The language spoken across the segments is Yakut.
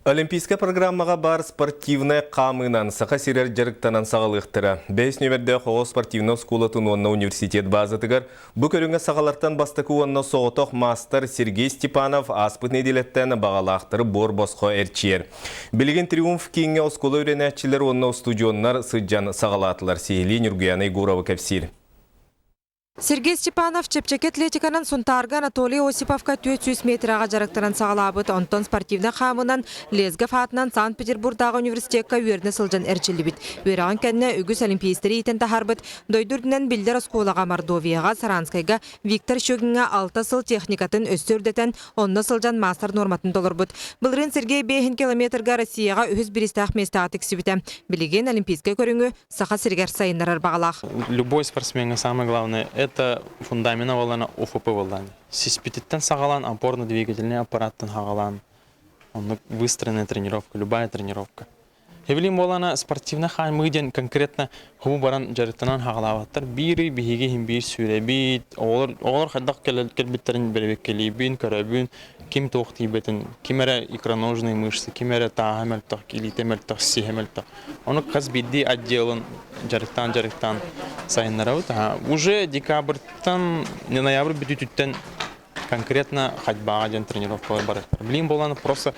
Олимпийскай программаҕа баар спортивнай хаамыынан Саха сирэр дьарыктанан саҕалыахтара. Бэһис нүөмэрдээх оҕо спортивнай оскуолатын уонна университет базатыгар бу көрүҥҥэ сахалартан бастакы уонна соҕотох маастар Сергей Степанов ааспыт нэдиэлэттэн баҕалаахтары буор-босхо эрчийэр. Билигин Триумф кииҥҥэ оскуола үөрэнээччилэр уонна устудьуоннар сылдьан саҕалаатылар. Сиһилии Ньургуйаана Егорова кэпсиир. Сергей Степанов чэпчэки атлетиканан Сунтаарга Анатолий Осиповка 400 метрэҕэ дьарыктанан саҕалаабыт, онтон спортивнай хаамынан Лезгов аатынан Санкт-Петербурдааҕы университекка үөрэнэ сылдьан эрчиллибит. Үөрэҕин кэннэ үгүс олимпиецтэри иитэн таһаарбыт, дойду үрдүнэн биллэр оскуолаҕа Мордовияҕа, Саранскайга Виктор Щегиҥҥа алта сыл техникатын өссө үрдэтэн, онно сылдьан маастар нуорматын толорбут. Былырыын Сергей биэһин километрга Россияҕа үһүс бириистээх миэстэҕэ тиксибитэ. Билигин олимпийскай көрүҥү Саха сиригэр сайыннарар баҕалаах. Любой спортсменга самое главное это фундамена буоллаана ОФП буоллаана. Сиспититтэн саҕалаан опорно-двигательный аппараттан саҕалаан оннук выстроенная тренировка, любая тренировка. Эвелин буоллаана спортивный хаамыы диэн конкретно хому баран дьарыктанан хаҕалаабаттар. Биир биһиги иһин биир сүүрэбит, оҕолор оҕолор хайдах кэлбиттэрин бэрэбиэккэлиибин, көрөбүн, ким туох тиийбэтин, ким эрэ икроножные мышцы, ким эрэ тааһа мөлтөх, илиитэ мөлтөх, сиһэ мөлтөх. Ону хас биирдии отделын дьарыктаан-дьарыктаан сайыннарабыт. Уже декабрьтан, ноябрь бүтүүтүттэн конкретно ходьбаҕа диэн тренировкалар барыахтара. Билигин буолан просто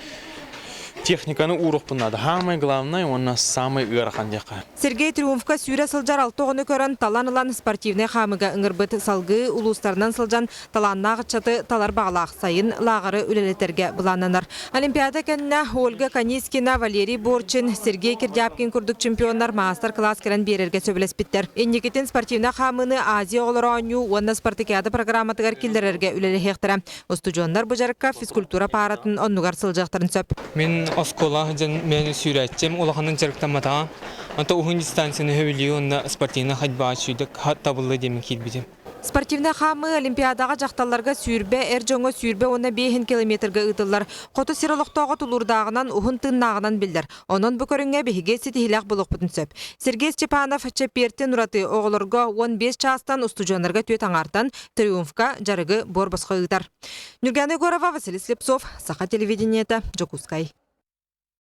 техниканы ууруохпун наада. Самое главное уонна самый ыарахан диэххэ. Сергей Триумфка сүүрэ сылдьар алта оҕону көрөн талан ылан спортивнай хаамыыга ыҥырбыт. Салгыы улуустарынан сылдьан талааннаах ыччаты талар баҕалаах сайын лааҕыры үлэлэтэргэ былааннанар. Олимпиада кэннэ Ольга Канискина, Валерий Борчин, Сергей Кирдяпкин курдук чемпионнар маастар-кылаас кэлэн биэрэргэ сөбүлэспиттэр. Инникитин спортивнай хаамыыны Азия оҕолоро оонньуу уонна спартакиада программатыгар киллэрэргэ үлэлэһиэхтэрэ. Устудьуоннар бу дьарыкка физкультура пааратын оннугар сылдьыахтарын сөп. Мин оскуола дьон мен сүүрээччим улаханын дьарыктамматаҕа. Онто уһун дистанцияны сөбүлүү уонна спортивнай ходьбаҕа сүүрдэ табыллы диэмин киирбитим. Спортивнай хаамыы Олимпиадаҕа дьахталларга сүүрбэ, эр дьоҥҥо сүүрбэ уонна биэһин километрга ыытыллар. Хоту сир олохтооҕо тулуурдааҕынан, уһун тыыннааҕынан биллэр. Онон бу көрүҥҥэ биһиги ситиһиилээх буолуохпутун сөп. Сергей Степанов чэппиэртэн ураты оҕолорго 15 чаастан устудьуоннарга түөрт аҥаартан Триумфка дьарыгы буор босхо ыытар. Ньургуяна Егорова, Василий Слепцов, Саха телевидениета, Дьокуускай.